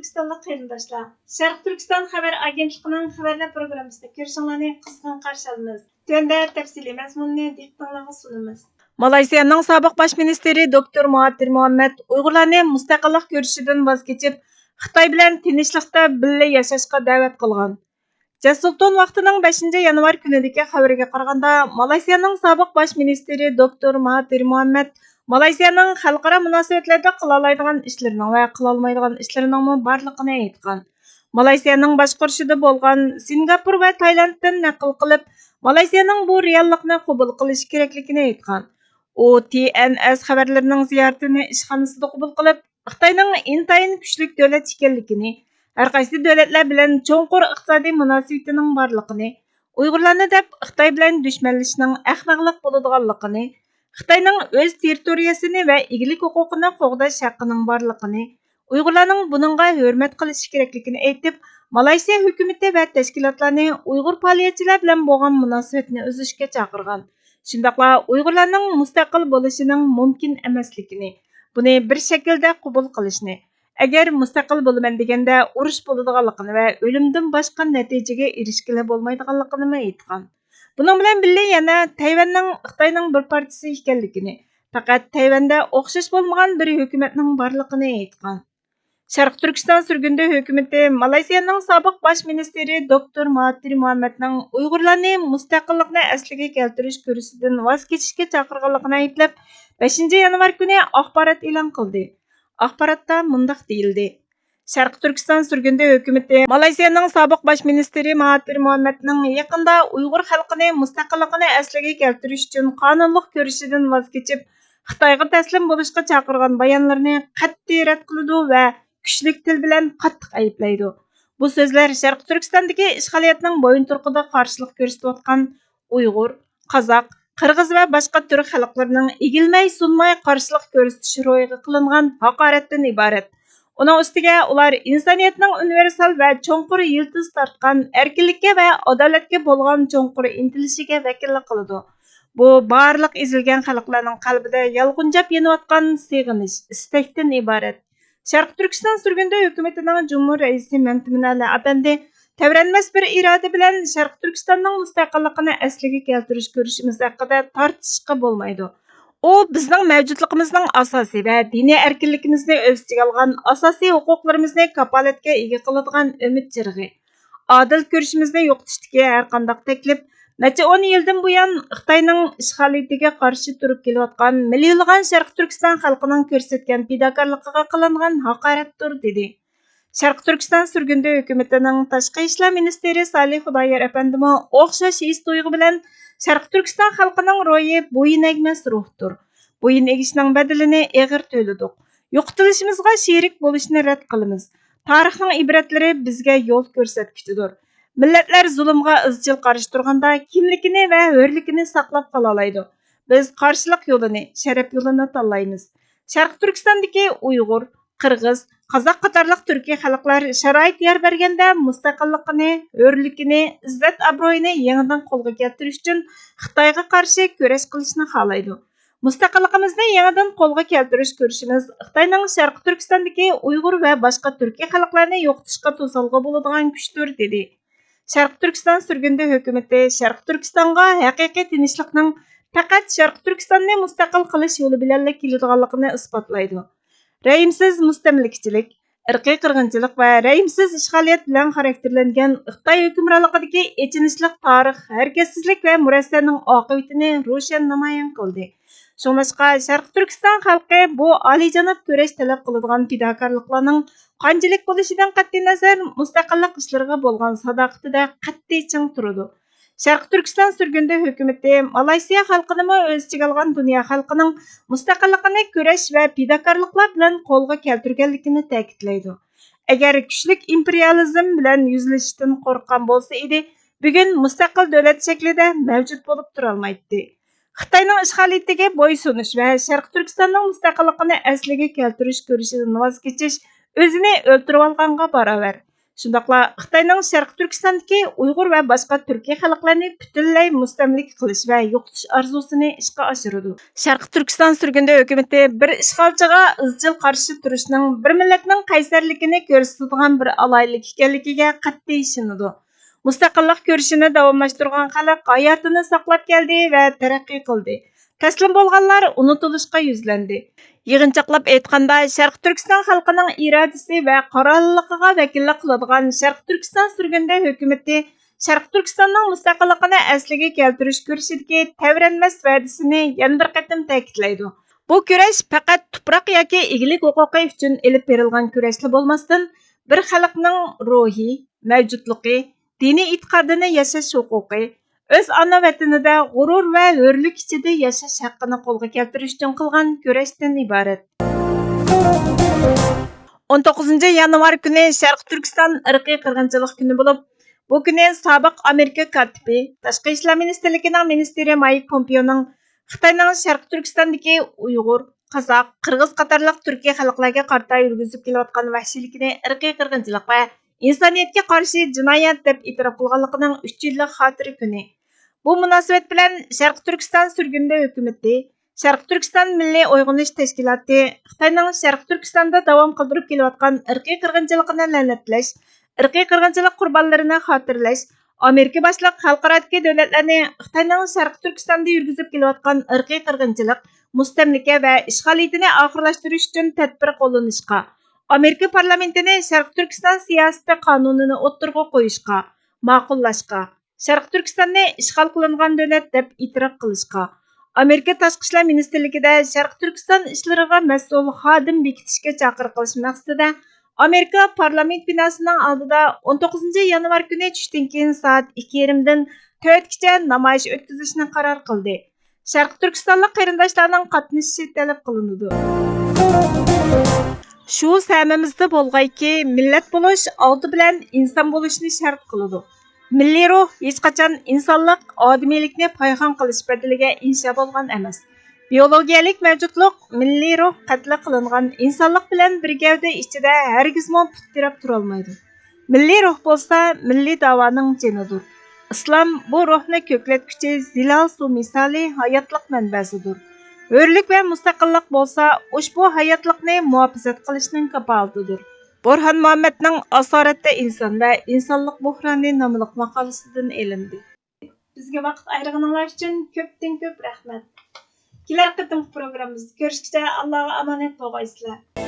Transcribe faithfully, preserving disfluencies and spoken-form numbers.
تۈركىستانلىق قېرىنداشلار، شەرقىي تۈركىستان خەۋەر ئاگېنتلىقىنىڭ خەۋەرلەر پروگراممىسىدا كۆرۈشۈڭلارنى قىزغىن قارشى ئالىمىز. تۆۋەندە تەپسىلىي مەزمۇننى دىققىتىڭلارغا سۇنىمىز. مالايسىيانىڭ سابىق باش مىنىستىرى دوكتور ماھاتىر مۇھەممەد ئۇيغۇرلارنى مۇستەقىللىق كۈرىشىدىن ۋاز كېچىپ، خىتاي بىلەن تىنچلىقتا بىللە ياشاشقا دەۋەت قىلغان. جەسۇلتون ۋاقتىنىڭ بەشىنچى يانۋار كۈنىدىكى خەۋىرىگە قارىغاندا، مالايسىيانىڭ سابىق باش مىنىستىرى دوكتور ماھاتىر مۇھەممەد مالايسىيانىڭ خەلقئارا مۇناسىۋەتلەردە قىلالايدىغان ئىشلىرىنىڭ ۋە قىلالمايدىغان ئىشلىرىنىڭمۇ بارلىقىنى ئېيتقان. مالايسىيانىڭ باشقۇرۇشىدا بولغان سىنگاپور ۋە تايلاندتىن نەقىل قىلىپ، مالايسىيانىڭ بۇ رېئاللىقنى قوبۇل قىلىشى كېرەكلىكىنى ئېيتقان. ئۇ تى ئېن ئېس خەۋەرلىرىنىڭ زىيارىتىنى ئىشخانىسىدا قوبۇل قىلىپ، خىتاينىڭ ئىنتايىن كۈچلۈك دۆلەت ئىكەنلىكىنى، ھەرقايسى دۆلەتلەر بىلەن چوڭقۇر ئىقتىسادىي مۇناسىۋىتىنىڭ بارلىقىنى، ئۇيغۇرلارنى دەپ خىتاي بىلەن دۈشمەنلىشىشنىڭ ئەخمەقلىق بولىدىغانلىقىنى، خىتاينىڭ ئۆز تېررىتورىيەسىنى ۋە ئىگىلىك ھوقۇقىنى قوغداش ھەققىنىڭ بارلىقىنى، ئۇيغۇرلارنىڭ بۇنىڭغا ھۆرمەت قىلىشى كېرەكلىكىنى ئېيتىپ، مالايسىيا ھۆكۈمىتى ۋە تەشكىلاتلارنى ئۇيغۇر پائالىيەتچىلەر بىلەن بولغان مۇناسىۋەتنى ئۈزۈشكە چاقىرغان. شۇنداقلا ئۇيغۇرلارنىڭ مۇستەقىل بولۇشىنىڭ مۇمكىن ئەمەسلىكىنى، بۇنى بىر شەكىلدە قوبۇل قىلىشنى، ئەگەر مۇستەقىل بولىمەن دېگەندە ئۇرۇش بولىدىغانلىقىنى ۋە ئۆلۈمدىن باشقا نەتىجىگە ئېرىشكىلى بولمايدىغانلىقىنىمۇ ئېيتقان. بۇنىڭ بىلەن بىللە يەنە تەيۋەننىڭ خىتاينىڭ بىر پارچىسى ئىكەنلىكىنى، پەقەت تەيۋەندە ئوخشاش بولمىغان بىر ھۆكۈمەتنىڭ بارلىقىنى ئېيتقان. شەرقىي تۈركىستان سۈرگۈندە ھۆكۈمىتى مالايسىيانىڭ سابىق باش مىنىستىرى دوكتور ماھاتىر مۇھەممەدنىڭ ئۇيغۇرلارنى مۇستەقىللىقنى ئەسلىگە كەلتۈرۈش كۈرىشىدىن ۋاز كېچىشكە چاقىرغانلىقىنى ئەيىبلەپ، بەشىنچى يانۋار كۈنى ئاخبارات ئېلان قىلدى. ئاخباراتتا مۇنداق دېيىلدى: شەرقىي تۈركىستان سۈرگۈندە ھۆكۈمىتى مالايسىيانىڭ سابىق باش مىنىستىرى ماھاتىر مۇھەممەدنىڭ يېقىندا ئۇيغۇر خەلقىنى مۇستەقىللىقىنى ئەسلىگە كەلتۈرۈش ئۈچۈن قانۇنلۇق كۈرىشىدىن ۋاز كېچىپ، خىتايغا تەسلىم بولۇشقا چاقىرغان بايانلىرىنى قەتئىي رەت قىلىدۇ ۋە كۈچلۈك تىل بىلەن قاتتىق ئەيىبلەيدۇ. بۇ سۆزلەر شەرقىي تۈركىستاندىكى ئىشغالىيەتنىڭ بويۇنتۇرۇقىدا قارشىلىق كۆرسىتىۋاتقان ئۇيغۇر، قازاق، قىرغىز ۋە باشقا تۈرك خەلقلىرىنىڭ ئېگىلمەي سۇنماي قارشىلىق كۆرسىتىش روھىغا قىلىنغان ھاقارەتتىن ئىبارەت. ئۇنىڭ ئۈستىگە ئۇلار ئىنسانىيەتنىڭ ئۇنىۋېرسال ۋە چوڭقۇر يىلتىز تارتقان ئەركىنلىككە ۋە ئادالەتكە بولغان چوڭقۇر ئىنتىلىشىگە ۋەكىللىك قىلىدۇ. بۇ بارلىق ئېزىلگەن خەلقلەرنىڭ قەلبىدە يالقۇنجاپ يېنىۋاتقان سېغىنىش، ئىستەكتىن ئىبارەت. شەرقىي تۈركىستان سۈرگۈندە ھۆكۈمىتىنىڭ جۇمھۇر رەئىسى مەمتىمىن ئەلى ئەپەندى تەۋرەنمەس بىر ئىرادە بىلەن شەرقىي تۈركىستاننىڭ مۇستەقىللىقىنى ئەسلىگە كەلتۈرۈش كۈرىشىمىز ھەققىدە تارتىشىشقا بولمايدۇ. ئۇ بىزنىڭ مەۋجۇتلۇقىمىزنىڭ ئاساسى ۋە دىنىي ئەركىنلىكىمىزنى ئۆز ئىچىگە ئالغان ئاساسىي ھوقۇقلىرىمىزنى كاپالەتكە ئىگە قىلىدىغان ئۈمىد چىرىغى. ئادىل كۈرىشىمىزنى يوقىتىشتىكى ھەرقانداق تەكلىپ نەچچە ئون يىلدىن بۇيان خىتاينىڭ ئىشغالىيىتىگە قارشى تۇرۇپ كېلىۋاتقان مىليونلىغان شەرقىي تۈركىستان خەلقىنىڭ كۆرسەتكەن پىداكارلىقىغا قىلىنغان ھاقارەتتۇر، دېدى. شەرقىي تۈركىستان سۈرگۈندە ھۆكۈمىتىنىڭ تاشقى ئىشلار مىنىستىرى سالىھ خۇدايار ئەپەندىمۇ ئوخشاش ھېس تۇيغۇ بىلەن شەرقىي تۈركىستان خەلقىنىڭ روھى بويۇن ئەگمەس روھتۇر. بويۇن ئېگىشنىڭ بەدىلىنى ئېغىر تۆلىدۇق. يوقىتىلىشىمىزغا شېرىك بولۇشنى رەت قىلىمىز. تارىخنىڭ ئىبرەتلىرى بىزگە يول كۆرسەتكۈچىدۇر. مىللەتلەر زۇلۇمغا ئىزچىل قارشى تۇرغاندا كىملىكىنى ۋە ھۆرلۈكىنى ساقلاپ قالالايدۇ. بىز قارشىلىق يولىنى، شەرەپ يولىنى تاللايمىز. شەرقىي تۈركىستاندىكى ئۇيغۇر، قىرغىز، قازاق قاتارلىق تۈركىي خەلقلەر شارائىت يار بەرگەندە مۇستەقىللىقىنى، ھۆرلۈكىنى، ئىززەت-ئابرۇيىنى يېڭىدىن قولغا كەلتۈرۈش ئۈچۈن خىتايغا قارشى كۈرەش قىلىشنى خالايدۇ. مۇستەقىللىقىمىزنى يېڭىدىن قولغا كەلتۈرۈش كۈرىشىمىز خىتاينىڭ شەرقىي تۈركىستاندىكى ئۇيغۇر ۋە باشقا تۈركىي خەلقلەرنى يوقىتىشقا توسالغۇ بولىدىغان كۈچتۇر، دېدى. شەرقىي تۈركىستان سۈرگۈندە ھۆكۈمىتى شەرقىي تۈركىستانغا ھەقىقىي تىنچلىقنىڭ پەقەت شەرقىي تۈركىستاننى مۇستەقىل قىلىش يولى بىلەنلا كېلىدىغانلىقىنى ئىسپاتلايدۇ. رەھىمسىز مۇستەملىكىچىلىك، ئىرقىي قىرغىنچىلىق ۋە رەھىمسىز ئىشغالىيەت بىلەن خاراكتېرلەنگەن خىتاي ھۆكۈمرانلىقىدىكى ئېچىنىشلىق تارىخ ھەرىكەتسىزلىك ۋە مۇرەسسەنىڭ ئاقىۋىتىنى روشەن نامايان قىلدى. شۇڭلاشقا، شەرقىي تۈركىستان خەلقى بۇ ئالىيجاناب كۈرەش تەلەپ قىلىدىغان پىداكارلىقلارنىڭ قانچىلىك بولۇشىدىن قەتئىينەزەر، مۇستەقىللىق ئىشلىرىغا بولغان ساداقىتىدە قەتئىي چىڭ تۇرىدۇ. شەرقىي تۈركىستان سۈرگۈندە ھۆكۈمىتى مالايسىيا خەلقىنىمۇ ئۆز ئىچىگە ئالغان دۇنيا خەلقىنىڭ مۇستەقىللىقىنى كۈرەش ۋە پىداكارلىقلار بىلەن قولغا كەلتۈرگەنلىكىنى تەكىتلەيدۇ. ئەگەر كۈچلۈك ئىمپېرىيالىزم بىلەن يۈزلىشىشتىن قورققان بولسا ئىدى، بۈگۈن مۇستەقىل دۆلەت شەكلىدە مەۋجۇت بولۇپ تۇرالمايتتى. خىتاينىڭ ئىشغالىيىتىگە بويسۇنۇش ۋە شەرقىي تۈركىستاننىڭ مۇستەقىللىقىنى ئەسلىگە كەلتۈرۈش كۈرىشىدىن ۋاز كېچىش ئۆزىنى ئۆلتۈرۈۋالغانغا باراۋەر. شۇنداقلا خىتاينىڭ شەرقىي تۈركىستاندىكى ئۇيغۇر ۋە باشقا تۈركىي خەلقلەرنى پۈتۈنلەي مۇستەملىكە قىلىش ۋە يوقىتىش ئارزۇسىنى ئىشقا ئاشۇرىدۇ. شەرقىي تۈركىستان سۈرگۈندە ھۆكۈمىتى بىر ئىشغالچىغا ئىزچىل قارشى تۇرۇشنىڭ بىر مىللەتنىڭ قەيسەرلىكىنى كۆرسىتىدىغان بىر ئالاھىدىلىك ئىكەنلىكىگە قەتئىي ئىشىنىدۇ. مۇستەقىللىق كۈرىشىنى داۋاملاشتۇرغان خەلق ھاياتىنى ساقلاپ كەلدى ۋە تەرەققىي قىلدى. تەسلىم بولغانلار ئۇنتۇلۇشقا يۈزلەندى. يىغىنچاقلاپ ئېيتقاندا، شەرقىي تۈركىستان خەلقىنىڭ ئىرادىسى ۋە قارارلىقىغا ۋەكىللىك قىلىدىغان شەرقىي تۈركىستان سۈرگۈندە ھۆكۈمىتى شەرقىي تۈركىستاننىڭ مۇستەقىللىقىنى ئەسلىگە كەلتۈرۈش كۈرىشىدىكى تەۋرەنمەس ۋەدىسىنى يەنە بىر قېتىم تەكىتلەيدۇ. بۇ كۈرەش پەقەت تۇپراق ياكى ئىگىلىك ھوقۇقى ئۈچۈن ئېلىپ بېرىلغان كۈرەشلا بولماستىن، بىر خەلقنىڭ روھى، مەۋجۇتلۇقى، دىنىي ئېتىقادىنى ياشاش ھوقۇقى، ئۆز ئانا ۋەتىنىدە غۇرۇر ۋە ھۆرلۈك ئىچىدە ياشاش ھەققىنى قولغا كەلتۈرۈش ئۈچۈن قىلغان كۈرەشتىن ئىبارەت. ئون توققۇزىنچى يانۋار كۈنى شەرقىي تۈركىستان ئىرقىي قىرغىنچىلىق كۈنى بولۇپ، بۇ كۈنى سابىق ئامېرىكا كاتىپى، تاشقى ئىشلار مىنىستىرلىكىنىڭ مىنىستىرى مايك پومپېئونىڭ خىتاينىڭ شەرقىي تۈركىستاندىكى ئۇيغۇر، قازاق، قىرغىز قاتارلىق تۈركىي خەلقلەرگە قارىتا يۈرگۈزۈپ كېلىۋاتقان ۋەھشىيلىكىنى ئىرقىي قىرغىنچىلىق ۋە ئىنسانىيەتكە قارشى جىنايەت دەپ ئېتىراپ قىلغانلىقىنىڭ ئۈچ يىللىق خاتىرە كۈنى. بۇ مۇناسىۋەت بىلەن شەرقىي تۈركىستان سۈرگۈندە ھۆكۈمىتى، شەرقىي تۈركىستان مىللىي ئويغىنىش تەشكىلاتى خىتاينىڭ شەرقىي تۈركىستاندا داۋام قىلدۇرۇپ كېلىۋاتقان ئىرقىي قىرغىنچىلىقىنى لەنەتلەش، ئىرقىي قىرغىنچىلىق قۇربانلىرىنى خاتىرىلەش، ئامېرىكا باشلىق خەلقئارادىكى دۆلەتلەرنى خىتاينىڭ شەرقىي تۈركىستاندا يۈرگۈزۈپ كېلىۋاتقان ئىرقىي قىرغىنچىلىق، مۇستەملىكە ۋە ئىشغالىيىتىنى ئاخىرلاشتۇرۇش ئۈچۈن تەدبىر قوللىنىشقا، ئامېرىكا پارلامېنتىنى شەرقىي تۈركىستان سىياسىتى قانۇنىنى ئوتتۇرىغا قويۇشقا، ماقۇللاشقا، شەرقىي تۈركىستاننى ئىشغال قىلىنغان دۆلەت دەپ ئېتىراپ قىلىشقا، ئامېرىكا تاشقى ئىشلار مىنىستىرلىكىدە شەرقىي تۈركىستان ئىشلىرىغا مەسئۇل خادىم بېكىتىشكە چاقىرىق قىلىش مەقسىتىدە ئامېرىكا پارلامېنت بىناسىنىڭ ئالدىدا ئون توققۇزىنچى يانۋار كۈنى چۈشتىن كېيىن سائەت ئىككى يېرىمدىن تۆتكىچە نامايىش ئۆتكۈزۈشنى قارار قىلدى. شەرقىي تۈركىستانلىق قېرىنداشلارنىڭ قاتنىشىشى تەلەپ قىلىنىدۇ. شۇ سەمىمىزدە بولغايكى، مىللەت بولۇش ئالدى بىلەن ئىنسان بولۇشنى شەرت قىلىدۇ. مىللىي روھ ھېچقاچان ئىنسانلىق، ئادىمىيلىكنى پايخان قىلىش بەدىلىگە ئىنشا بولغان ئەمەس. بىيولوگىيەلىك مەۋجۇتلۇق، مىللىي روھ قەتلى قىلىنغان ئىنسانلىق بىلەن بىر گەۋدە ئىچىدە ھەرگىزمۇ پۇت تىرەپ تۇرالمايدۇ. مىللىي روھ بولسا مىللىي داۋانىڭ جېنىدۇر. ئىسلام بۇ روھنى كۆكلەتكۈچى زىلال سۇ مىسالى ھاياتلىق مەنبەسىدۇر. ھۆرلۈك ۋە مۇستەقىللىق بولسا ئۇشبۇ ھاياتلىقنى مۇھاپىزەت قىلىشنىڭ كاپالىتىدۇر. بۇرھان مۇھەممەدنىڭ ئاسارەتتە ئىنسان ۋە ئىنسانلىق بۇھرانى ناملىق ماقالىسىدىن ئېلىندى. بىزگە ۋاقىت ئايرىغىنىڭلار ئۈچۈن كۆپتىن كۆپ رەھمەت. كېلەر قېتىمقى پروگراممىمىزدا كۆرۈشكىچە ئاللاغا ئامانەت بولغايسىلەر.